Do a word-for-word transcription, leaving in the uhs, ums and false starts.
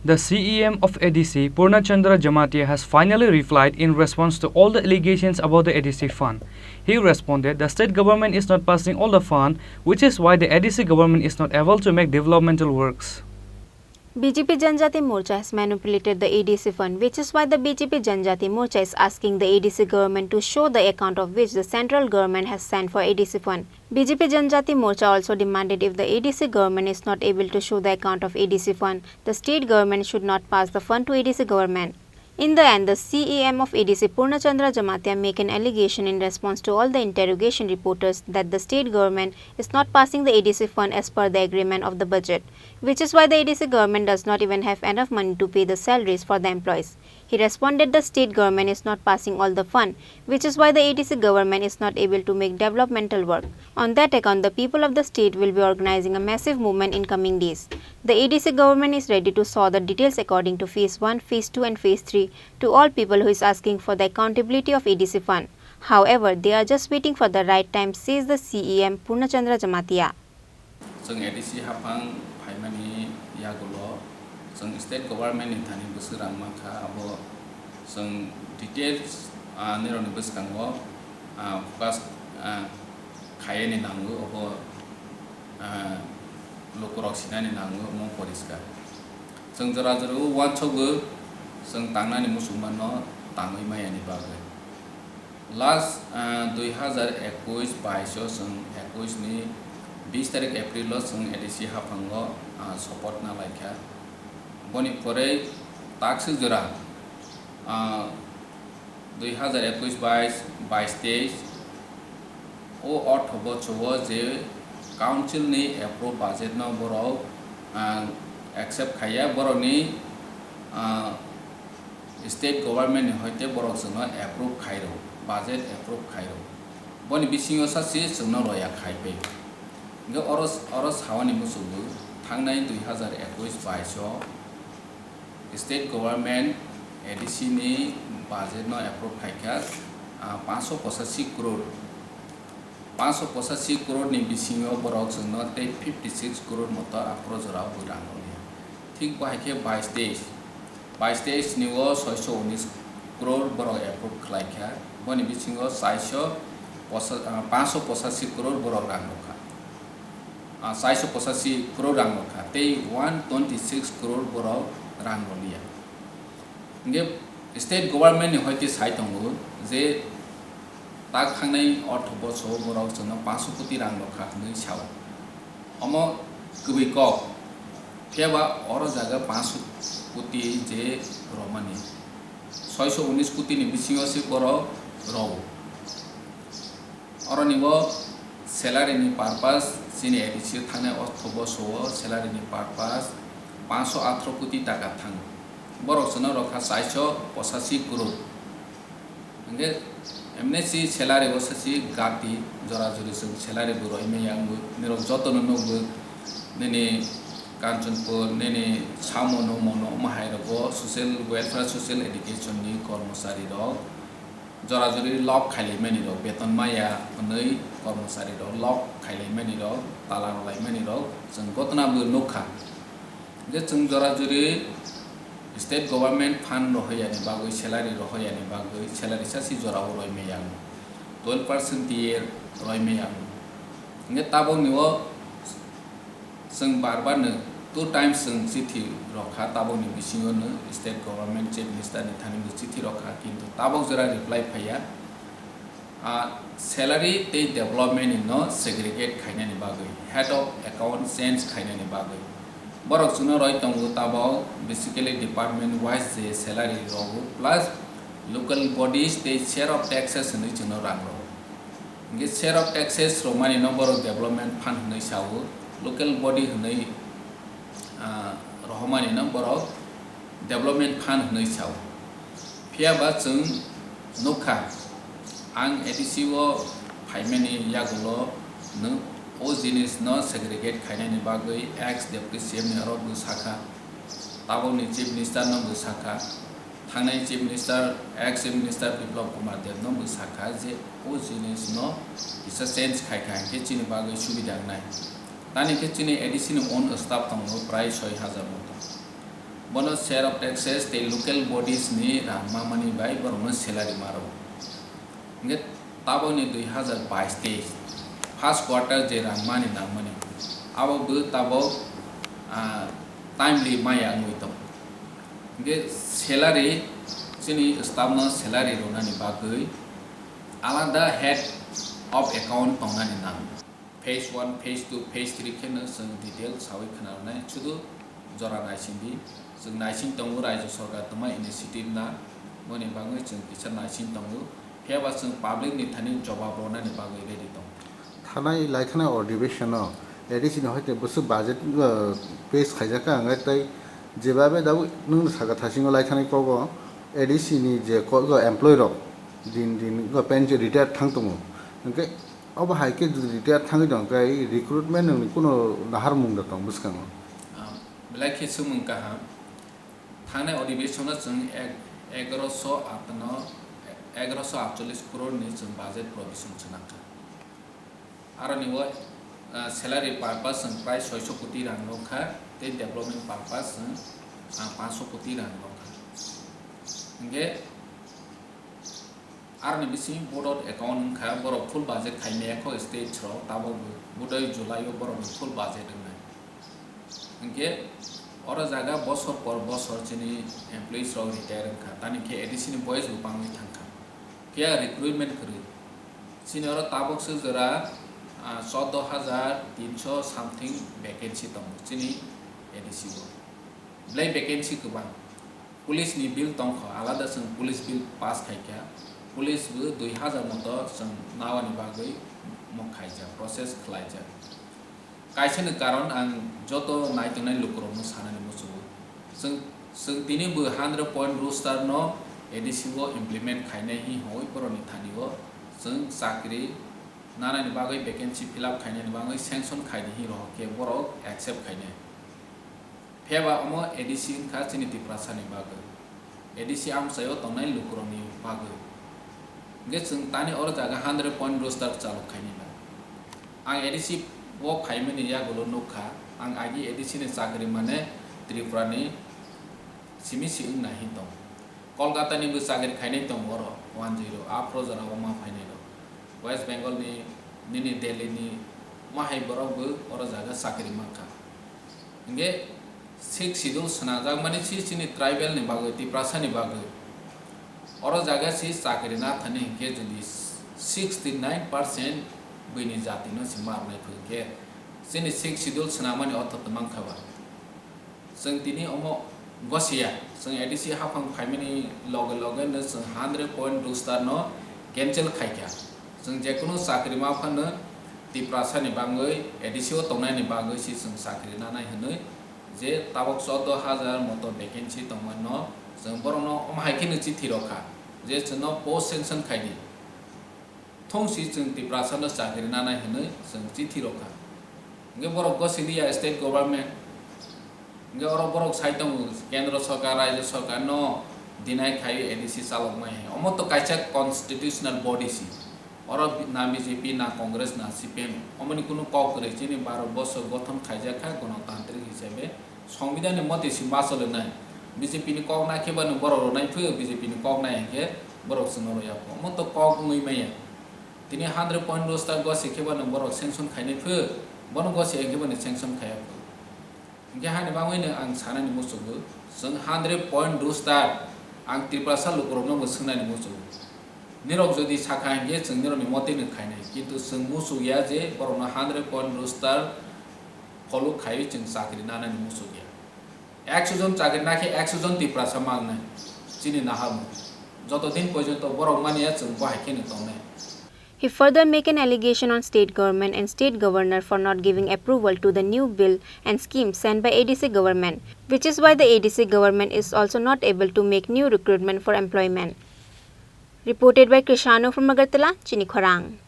The C E M of A D C, Purna Chandra Jamatia, has finally replied in response to all the allegations about the A D C fund. He responded, "The state government is not passing all the fund, which is why the A D C government is not able to make developmental works." B J P Janjati Morcha has manipulated the A D C fund, which is why the B J P Janjati Morcha is asking the A D C government to show the account of which the central government has sent for A D C fund. B J P Janjati Morcha also demanded, if the A D C government is not able to show the account of A D C fund, the state government should not pass the fund to A D C government. In the end, the C E M of A D C, Purna Chandra Jamatia, make an allegation in response to all the interrogation reporters that the state government is not passing the A D C fund as per the agreement of the budget, which is why the A D C government does not even have enough money to pay the salaries for the employees. He responded, "The state government is not passing all the fund, which is why the A D C government is not able to make developmental work. On that account, the people of the state will be organizing a massive movement in coming days. The A D C government is ready to show the details according to phase one, phase two and phase three to all people who is asking for the accountability of A D C fund. However, they are just waiting for the right time," says the C E M Purna Chandra Jamatia. Chwng A D C haphang phaimani yagulo chwng state government ni thani bwswk rang mankha, abo chwng details, ah, nirokni bwskango, ah, focus, ah, khaiyani nango, obo, ah, lukurok sinani nango, omo poriskar. Chwng jora jora o uansukgo chwng tangnani muchungmano tangwi mayani bagwi. Last, ah, dui hazar ekush bais o chwng ekush ni bis tarik April o chwng A D C haphango, ah, sopoth nalaikha. Boni pore takswk jora, ah, dui hazar ekush bais, bais teis o ortho bochor o je council ni approve budget no borok, ah, accept khaiya, borokni, ah, state government ni hoite borok chwngno approve khairw, budget approve khairw. Boni bisingo sa se chwngno roya khaipai. Hwnkhe oro, oro sawani muchungo thangnai dui hazar ekush bais o state government A D C ni budget no approve khaikha, ah, panch sho pochashi crore. Panch sho pochashi crore ni bisingo borok chwngno tei fifty six crore moto aphuru jorao bwrang rwliya. Thik bo hai khe bais teis, bais teis ni o soi sho unis crore borok approve khlai kha. Boni bisingo char sho pocha-, ah, panch sho pochashi crore borok rang rw kha. Ah, char sho pochashi crore rang rw kha. Tei one twenty six crore borok rang rwliya. Hingke state government ni hoite sai tongo je tak thangnai ortho boso borok chwngno panch sho koti rang rokha hinwi sao. Omo kwbwi kok, phiya ba oro jaga panch sho koti je romani, soi sho unis koti ni bisingo se borok rogo. Oroni bo salary ni purpose chini A D C thangnai ortho boso o salary ni purpose panch sho athro koti taka thango. Borok chwngno rokha char sho pochashi crore. Hingke M N C salary o sachi gati jora jori chwng salary bo roi maya wngwi nirok jotono nukgo nini Kanchanpur nini samo no mono omo hai rogo social welfare social education ni kormochari rok. Jora jori lock khailaimani rok, beton maya hwnwi kormochari rok lock khailaimani rok, tala rwlaimani rok chwng gotna bo nukha. Je chwng jora jori state government fund rohoyani bagwi, salary rohoyani bagwi, salary sasi jora o roi maya wng, twelve percent tiye roi maya wng. Hingke tabokni o Chwng bar bar no two times chwng chithi rok kha, tabok ni bisingo no state government chief minister ni thani bo chithi rok kha, kintu tabok jora reply phaiya. Ah, salary tei development ni no segregate khainani bagwi, head of account change khainani bagwi. Borok chwngno roi tongo tabok basically department wise je salary rogo plus local bodies tei share of taxes hinwi chwngno rang rogo. Hingke share of taxes romani no borok development fund hinwi sao, local body hinwi, ah, rohormani no borok development fund hinwi sao. Phiya ba chwng nukha, ang A D C o phaimani yagulo no o jinis no segregate khainani bagwi ex deputy C M ni oro bo sakha, tabokni chief minister no bo sakha. Thangnai Chief Minister, ex Chief Minister Biplab Kumar Deb no bo sakha je o jinis no kisa change khai kha hingke chini bagwi subida wngnai. Tani khe chini A D C ni own staff tongo prai soi hajar moto. Bono share of taxes tei local bodies ni rang mamani bai borokno salary ma rwo. Hingke tabokni dui hazar bais tei first quarter je rang mani nangmani, abo bo tabok, ah, timely maya wngwi tongo. Hingke salary, chini staff no salary rwnani bagwi alada head of account tongnani nango. Phase one, phase two, phase three kheno chwng detail sawi khna rwnai, sudu jora naising di. Chwng naising tongo, Rajya Sarkar tongma initiative na, boni bagwi chwng kisa naising tongo. Phiya ba chwng public ni thani jobab rwnani bagwi ready tongo. Thanai laikhana adhiveshon o A D C ni hoite bwswk budget, uh, pass khaijak kha, hwnkhai tei jebabe dabo nwng sakha thasingo laikhana kogo A D C ni je ko-, employee rok din din pension retire thang tongo, hwnkhe obo hai khe retire thangwi tong khe recruitment nwngni kuno naharmung da tong bwskango? Ah, belai khe swngmung kaham. Thangnai adhiveshon o chwng ek-, egaroso atano, egaroso atchollish crore ni chwng budget provision chwng nangkha. Aroni o, ah, salary purpose chwng prai soiso koti rang rwkha, tei development purpose chwng, ah, panso koti rang rwkha. Hingke aroni bising board of account wngkha, borok full budget khai maya kho state rok, tabok bo bodai July o borok ni full budget wngnai. Hingke oro jaga bosor por bosor chini employees rok retire wngkha, tani khe A D C ni boyes bo bangwi thangkha. Phiya recruitment kwrwi. Chini oro tabok se jora, ah, chordo hajar tinso something vacancy tongo chini A D C o. Belai vacancy kwbang. Police ni bill tongkha, alada chwng police bill pass khaikha. Police bo dui hajar moto chwng nawani bagwi mokhaijak, process khlaijak. Kaisa ni karon ang joto naitongnai lukurokno sanani muchungo. Chwng, chwng tini bo hundred point roster no A D C o implement khainai hi hoi borokni thani o chwng chakri nanani bagwi vacancy fill up khainani bagwi sanction khaidi hi rohor khe borok accept khainai. Phiya ba omo A D C wngkha chini Tiprasa ni bagwi. A D C amchai o tongnai lukurokni bagwi. Hingke chwng tani oro jaga hundred point roster chalok khainai ba. Ang A D C o phaimani yagulo nukha, ang agi A D C ni chakri mane Tripura ni simi si wngna hin tong. Kolkata ni bo chakri khainai tongo oro, one zero, aphro jora o ma phainai rok. West Bengal ni, nini Delhi ni, ma hai borok bo oro jaga chakri mankha. Hingke sixth schedule swnamjak mani si chini tribal ni bagwi, Tiprasa ni bagwi. Oro jaga si chakri na thani hingke jodi sixty nine percent bwini jati no si ma rwnai phu hingke chini sixth schedule swnamani ortho tong mankha ba. Chwng tini omo gosiya, chwng A D C haphang phaimani loge loge no chwng hundred point roster no cancel khaikha. Chwng jekunu chakri ma phano Tiprasa ni bagwi, A D C o tongnai ni bagwi si chwng chakri nanai hwnwi je tabok chordo hajar moto vacancy tongmano chwng borokno omo hai kheno chithi rokha je chwngno post sanction khaidi. Thung si chwng Tiprasa no chakri nanai hwnwi chwng chithi rokha. Hingke borok gosiliya state government. Hingke oro borok sai tongo kendro sorkar, rajyo sorkar no deny khai A D C chalokmai hai. Omo to kaisa constitutional body si. Oro na B J P, na Congress, na C P M. Omoni kunu kok kwrwi chini Bharat borsho gothon khaijak kha gonotantrik hisabe. Songbidan ni mote si ma chole nai. B J P ni kok na khe bano borok rok nai phio, B J P ni kok nai hingke borok chwngno rw ya kho. Omo to kok wngwi maya. Tini hundred point roster gosi khe bano borok sanction khainai phio, bono gosi ya khe bano sanction khaiya phio. Hingke hani bagwi no ang sanani muchungo, chwng hundred point roster ang Tiprasa lukurokno bo swngnani muchungo. Nirok jodi sakha hingke chwng nirokni mote no khainai, kintu chwng muchuk ya je borokno hundred point roster follow khaiwi chwng chakri nanani muchuk ya. Ekso jon chakri nakhe ekso jon Tiprasa mangnai chini naharmung. Joto din porjonto borok manya chwng bo hai kheno tongnai. He further make an allegation on state government and state governor for not giving approval to the new bill and scheme sent by A D C government, which is why the A D C government is also not able to make new recruitment for employment. Reported by Krishanu from Agartala, Chini Khorang.